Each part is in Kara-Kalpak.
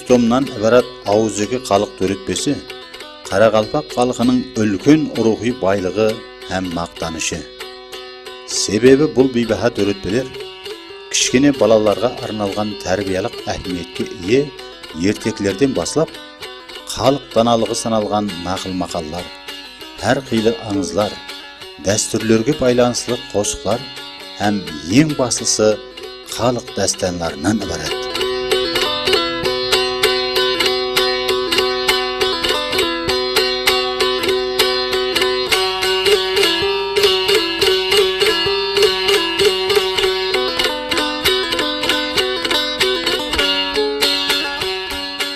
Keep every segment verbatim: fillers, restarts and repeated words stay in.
tomnan ibarat awızeki xalıq dóretpesi qaraqalpaq xalqınıń úlken ruwxıy baylıǵı hám maqtanıshı. Sebebi bul biybaha dóretpeler kishkene balalarǵa arnalǵan tárbiyalıq áhmiyetke iye erteklerden baslap, xalıq danalıǵı sanalǵan naqıl-maqallar, hár qıylı ańızlar, dástúrlerge baylanıslı qosıqlar hám eń baslısı xalıq dástanlarınan ibarat.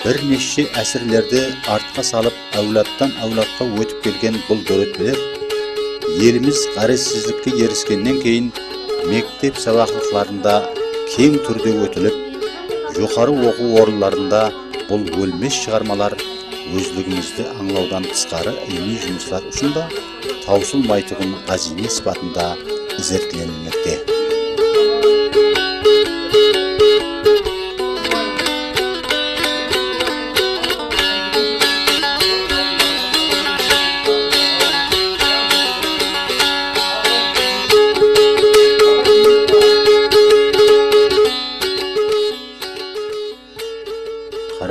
Bir neshshe ásirlerdi artqa salıp, áwladtan-áwladqa ótip kelgen bul dóretpeler elimiz ǵárezsizlikke eriskennen keyin mektep sabaqlıqlarında keń túrde ótilip, joqarı oqıw orınlarında bul ólmes shıǵarmalar ózligimizdi ańlawdan tısqarı ilimiy jumıslar ushın da tawsılmaytuǵın ǵáziyne sıpatında izertlenilmekte.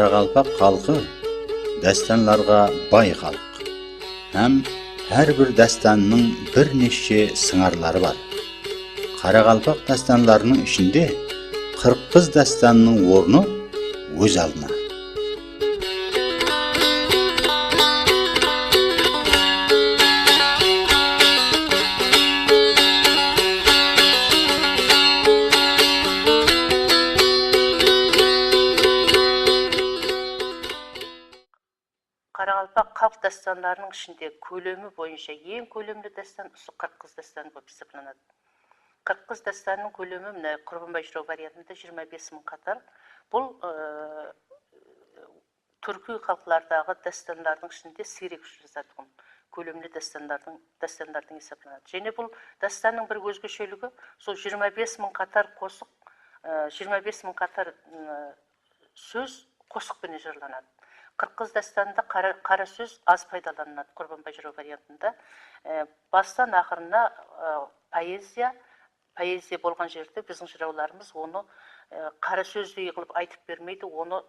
Qaraqalpaq xalqı dástanlarǵa bay xalıq. Hám hár bir dástannıń bir neshshe sıńarları bar. Qaraqalpaq dástanlarınıń ishinde Qırq qız dástanınıń ornı óz aldına. Qaraqalpaq xalıq dástanlarınıń ishinde kólemi boyınsha eń kólemli dástan usı Qırq qız dástanı bolıp esaplanadı. Qırq qız dástanınıń kólemi, mine, Qurbanbay jıraw variantında jigirma bes mıń qatar. Bul, ıı, túrkiy xalıqlardaǵı dástanlardıń ishinde siyrek ushırasatuǵın kólemli dástanlardıń, dástanlardıń esaplanadı. Jáne bul dástannıń bir ózgesheligi, sol jigirma bes mıń qatar qosıq, ıı, jigirma bes mıń qatar, ıı, sóz qosıq penen jırlanadı. Qırq qız dástanında qara, qara sóz az paydalanıladı, Qurbanbay jıraw variantında. E, bastan aqırına, e, poeziya, poeziya bolǵan jerde biziń jırawlarımız onı, e, qara sózdey qılıp aytıp bermeydi, onı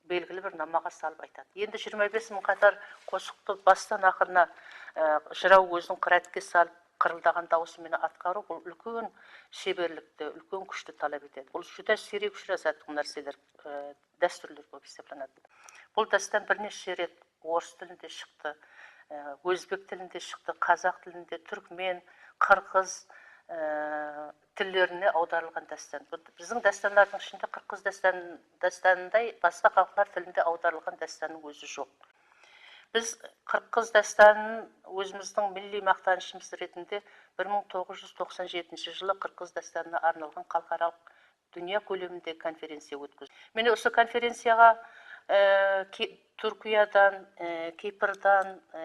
belgili bir namaǵa salıp aytadı. Endi jigirma bes mıń qatar qosıqtı bastan aqırına, e, jıraw óziniń qıraatke salıp, qırıldaǵan dawısı menen atqarıw, bul úlken sheberlikti, úlken kúshti talap etedi. Bul júdá siyrek ushırasatuǵın nárseler, e, dástúrler bolıp esaplanadı. Bul dástan bir neshshe ret orıs tilinde shıqtı, e, ózbek tilinde shıqtı, qazaq tilinde, túrkmen, qırǵız, e, tillerine awdarılǵan dástan. Bu, biziń dástanlardıń ishinde Qırq qız dástan-, dástanınday basqa xalıqlar tilinde awdarılǵan dástannıń ózi joq. Biz Qırq qız dástanın ózimizdiń milliy maqtanıshımız retinde bir mıń toǵız júz toqsan jetinshi jılı Qırq qız dástanına arnalǵan xalıqaralıq dúnya kóleminde konferenciya ótkizdik. Mine, usı konferenciyaǵa, e, Ki-, Túrkiyadan, e, Kiprdan, e,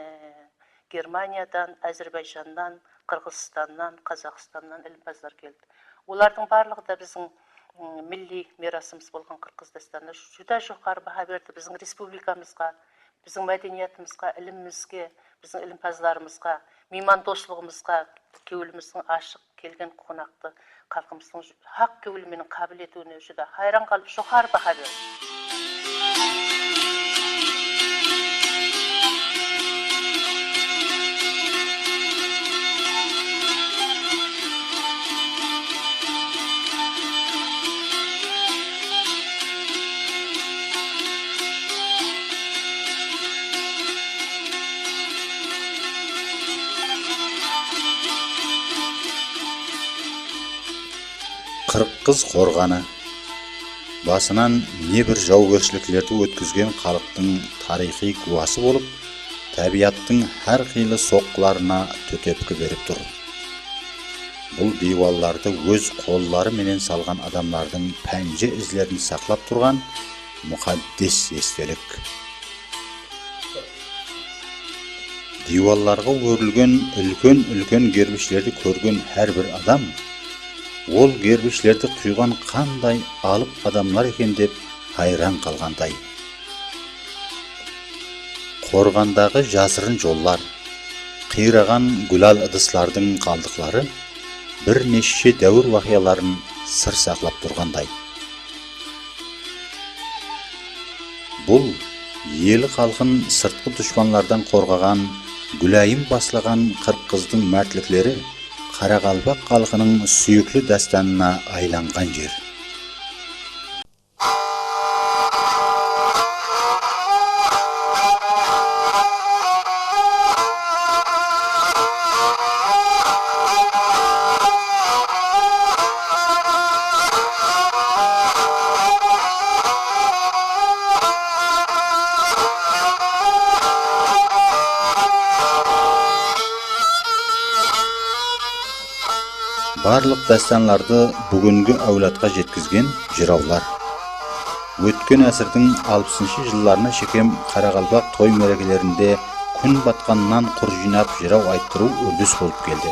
Germaniyadan, Ázerbayjannan, Qırǵızstannan, Qazaqstannan ilimpazlar keldi. Olardıń barlıǵı da biziń, ım, milliy miyrasımız bolǵan Qırq qız dástanına júdá joqarı baha berdi. Biziń respublikamızǵa, biziń mádeniyatımızǵa, ilimimizge, biziń ilimpazlarımızǵa, miymandoslıǵımızǵa, kewlimizdiń ashıq, kelgen qonaqtı xalqımızdıń haq kewli menen qabıl etiwine júdá hayran qalıp, joqarı baha berdi. Qırıq qız qorǵanı. Basınan ne bir jawgershiliklerdi ótkizgen xalıqtıń tariyxıy gúwası bolıp, tábiyattıń hár qıylı soqqılarına tótepki berip tur. Bul diywallardı óz qolları menen salǵan adamlardıń pánje izlerin saqlap turǵan muqaddes estelik. Diywallarǵa órilgen úlken-úlken gerbishlerdi kórgen hár bir adam, ol gerbishlerdi quyǵan qanday alıp adamlar eken dep hayran qalǵanday. Qorǵandaǵı jasırın jollar, qıyraǵan gúlal ıdıslardıń qaldıqları bir neshshe dáwir waqıyaların sır saqlap turǵanday. Bul eli-xalqın sırtqı dushpanlardan qorǵaǵan Gúlayım baslaǵan qırq qızdıń mártlikleri qaraqalpaq xalqınıń súyikli dástanına aylanǵan jer. Barlıq dástanlardı búgingi áwladqa jetkizgen jırawlar. Ótken ásirdiń alpısınshı jıllarına shekem qaraqalpaq toy-merekelerinde kún batqannan qur jıynap jıraw ayttırıw úrdes bolıp keldi.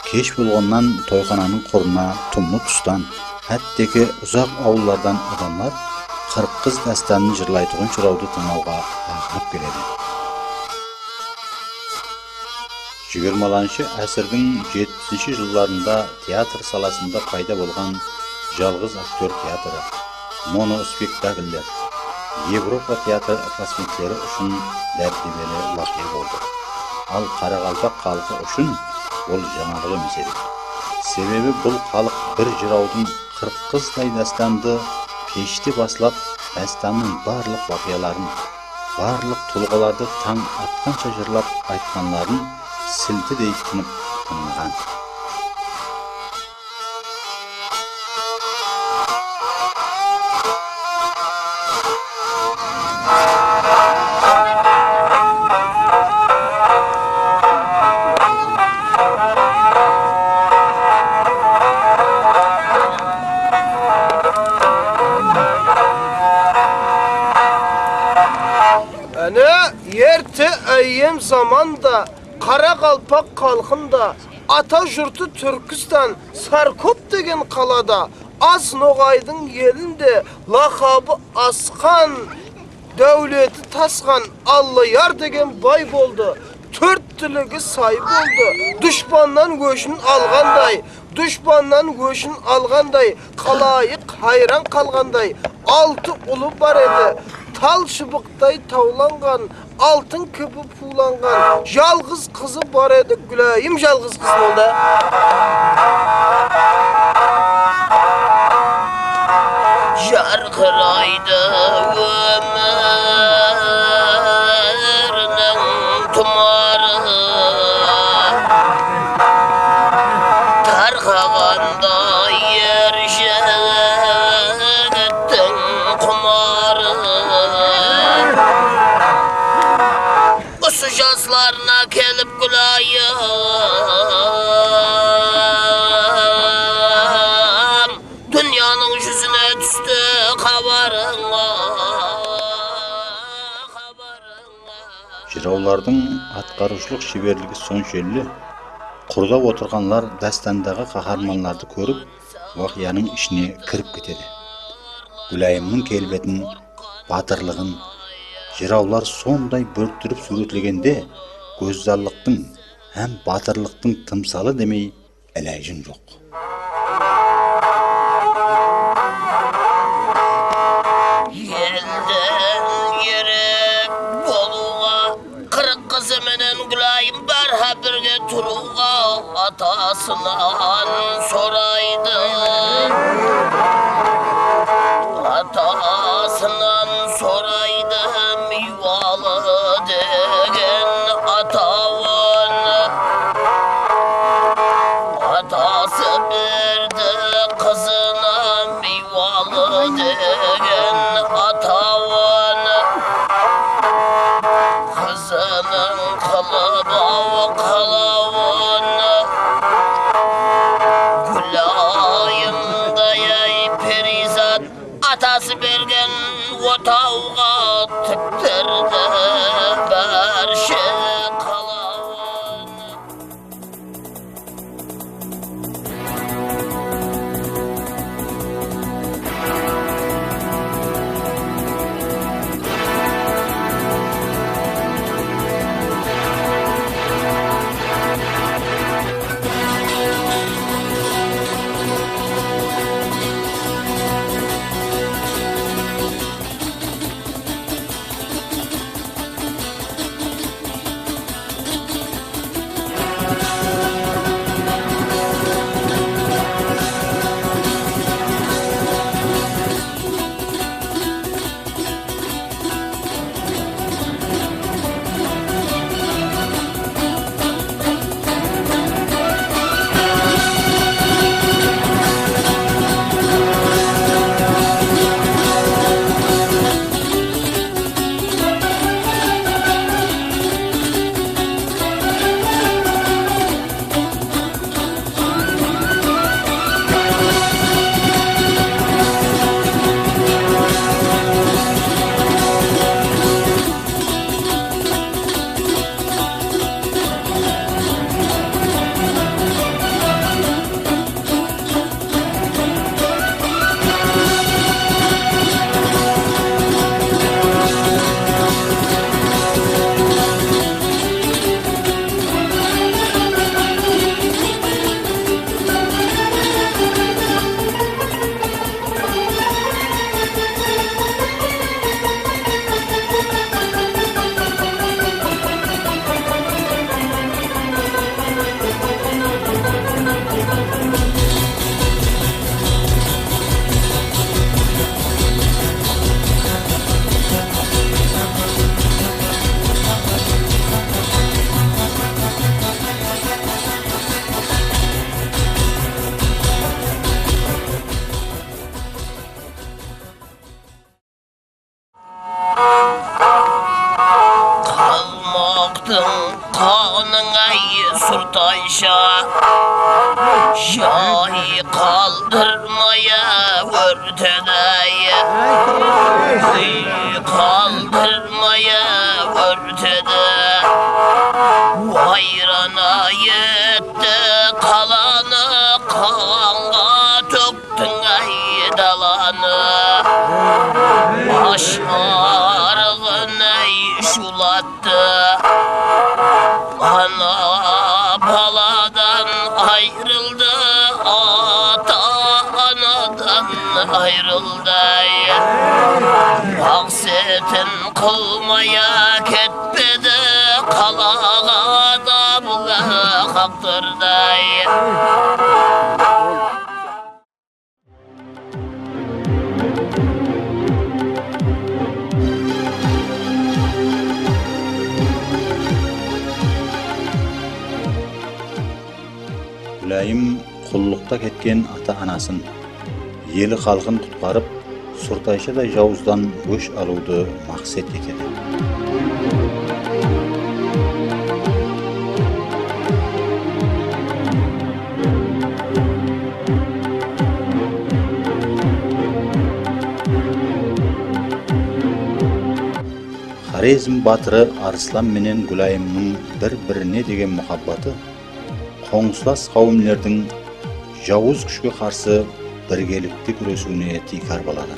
Kesh bolǵannan toyxananıń qurına tumlı tustan, hátteki uzaq awıllardan adamlar Qırıq qız dástanın jırlaytuǵın jırawdı tıńlawǵa aǵılıp keledi. Jigirmalanshı ásirdiń jetpisinshi jıllarında teatr salasında payda bolǵan jalǵız aktyor teatrı, monospektakller Evropa teatr aplodismentleri ushın dábdebeli waqıya boldı. Al, qaraqalpaq xalqı ushın ol jańalıq emes edi. Sebebi bul xalıq bir jırawdıń qırıq qızday dástandı keshte baslap, dástannıń barlıq waqıyaların, barlıq tulǵalardı tań atqansha jırlap aytqanların siltidey tınıp tıńlaǵan. Áne, erte áyyem zamanda qaraqalpaq xalqında, ata jurtı Túrkistan, Sarkop degen qalada, Az noǵaydıń elinde laqabı asqan, dáwleti tasqan Allayar degen bay boldı. Tórt tiligi say boldı. Dushpannan óshin alǵanday, dushpannan óshin alǵanday, xalayıq hayran qalǵanday, altı ulı bar edi. Tal shıbıqtay tawlanǵan, altın kibi puwlanǵan jalǵız qızı bar edi, Gúlayım jalǵız qız boldı. Jarqıraydı ómirniń tumarı, tarqaǵanda er jigittiń qumarı. Usı jaslarına kelip Gúlayım, dúnyanıń júzine tústi xabarıńa, xabarıńa. Jırawlardıń atqarıwshılıq sheberligi sonshelli, qurdap otırǵanlar dástandaǵı qaharmanlardı kórip, waqıyanıń ishine kirip ketedi. Gúlayımnıń kelbetin, batırlıǵın jırawlar sonday bórttirip súwretlegende, gózzallıqtıń hám batırlıqtıń tımsalı demey ilajıń joq. Elden erek bolıwǵa, qırıq qızı menen Gúlayım bárhá birge turıwǵa atasınan soraydı. Atasınan soraydı, Miywalı degen atawın. Atası berdi qızına Miywalı degen atawın. Qızınıń qılıp-aw qalawın Gúlayımday, áy, perizat, atası bergen otawǵa tiktirdi bárshe qalawın. Surtaysha jay qaldırmay-a órtedi-ay, úy qaldırmay-a órtedi. Wayran-a etti qalanı, qanǵa tóktiń-ay dalanı. Ash arıǵın-ay shuwlattı. Ana baladan ayrıldı, ata anadan ayrıldı. Maqsetin qılmay-a ketpedi, qalaǵa dabıla qaqtırdı. Gúlayım qullıqta ketken ata-anasın, eli-xalqın qutqarıp, Surtayshaday jawızdan ósh alıwdı maqset etedi. Xorezm batırı Arıslan menen Gúlayımnıń bir-birine degen muhabbatı qońsılas qáwimlerdiń jawız kúshke qarsı birgelikte gúresiwine tiykar boladı.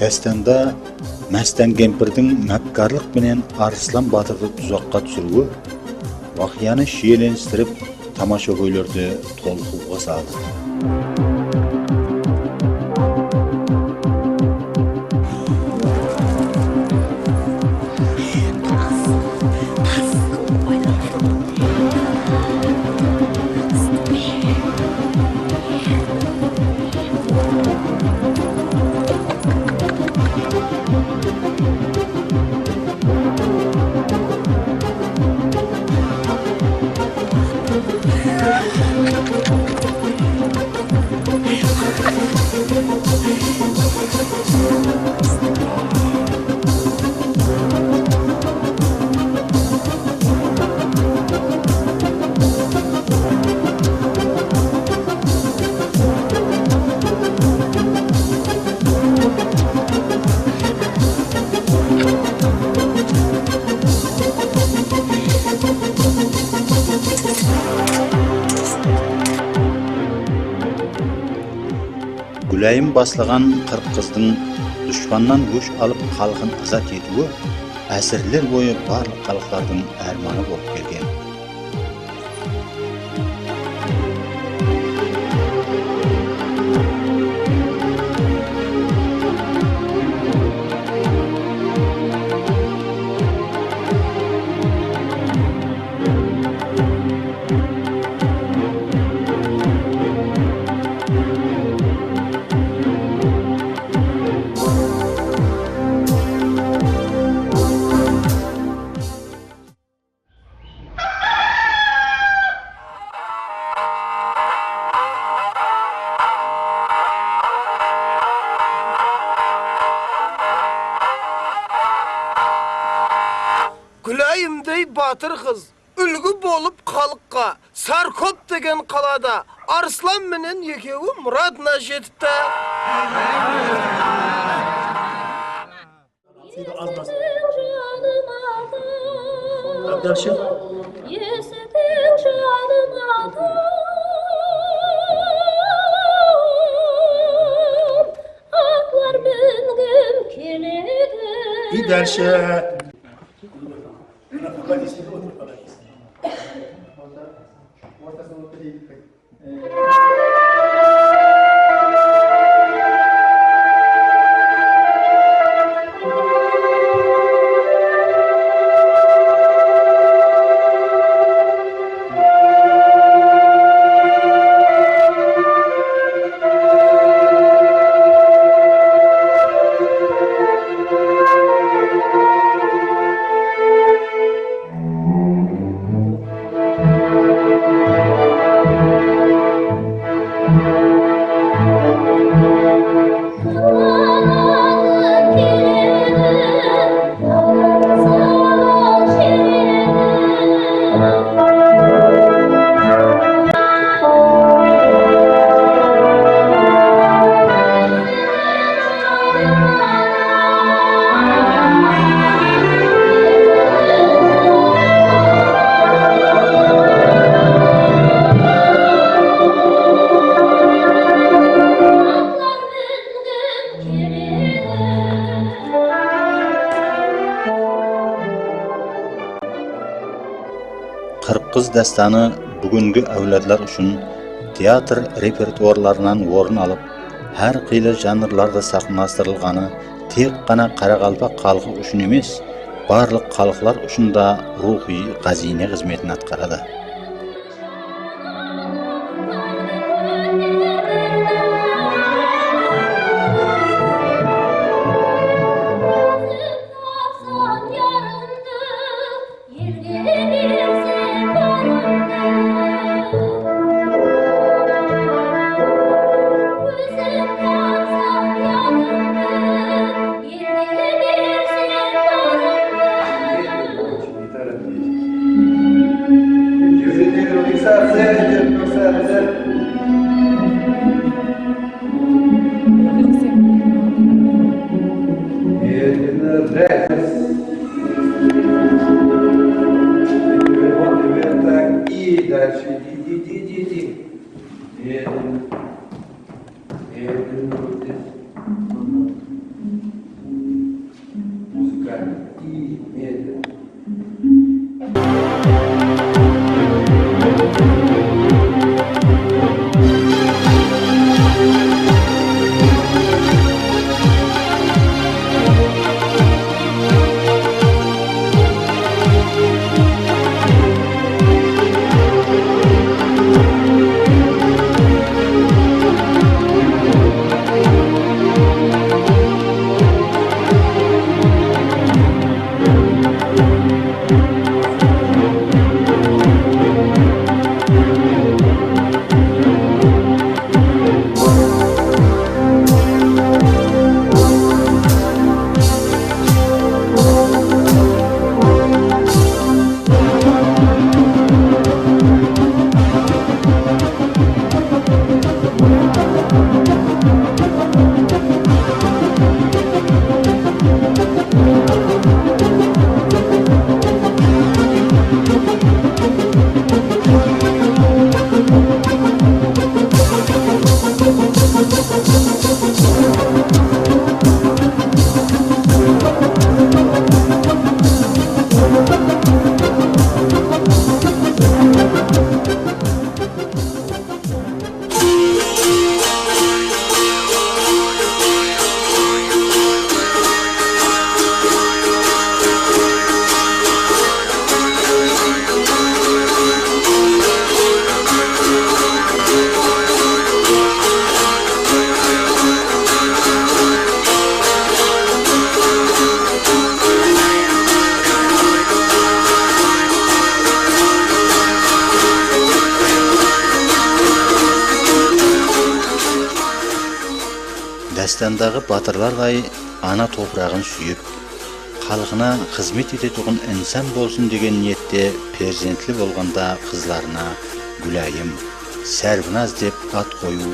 Dástanda Mástan kempirdiń mákkarlıq penen Arıslan batırdı tuzaqqa túsiriwi waqıyanı shiyelenistirip, tamashagóylerdi tolqıwǵa saldı. Gúlayım baslaǵan qırq qızdıń dushpannan ósh alıp, xalqın azat etiwi ásirler boyı barlıq xalıqlardıń ármanı bolıp kelgen. Gúlayımday batır qız úlgi bolıp xalıqqa Sarkop degen qalada Arıslan menen ekewi muradına jetipti. Janım aǵa, Yaqshı. Esitiń, janım, atım, atlar mingim keledi. И дальше. Qırıq qız dástanı búgingi áwladlar ushın teatr repertuarlarınan orın alıp, hár qıylı janrlarda saxnalastırılǵanı tek ǵana qaraqalpaq xalqı ushın emes, barlıq xalıqlar ushın da ruwxıy ǵáziyne xızmetin atqaradı. Медленно, драйв. Вперёд, вперёд, так, и дальше. Иди, иди, иди, иди. Медленно. Медленно вот здесь. Музыкально. И медленно. Dástandaǵı batırlarday ana topıraǵın súyip, xalqına xızmet etetuǵın insan bolsın degen niyette perzentli bolǵanda qızlarına Gúlayım, Sárbinaz dep at qoyıw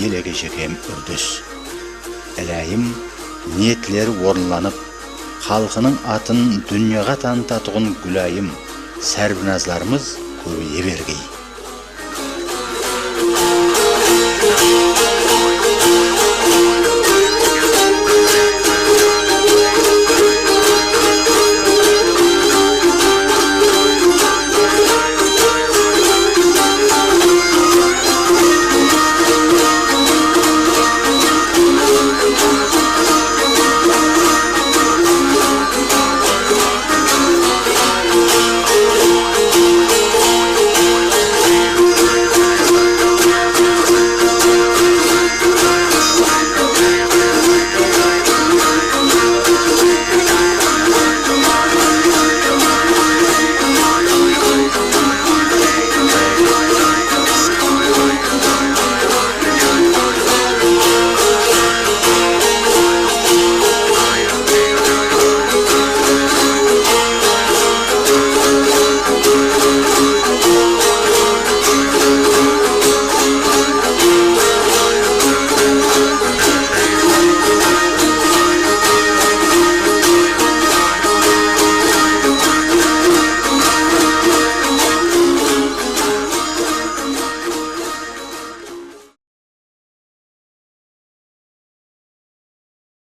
elege shekem úrdis. Ilayım, niyetler orınlanıp, xalqınıń atın dúnyaǵa tanıtatuǵın Gúlayım, sárbinazlarımız kóbeye bergey.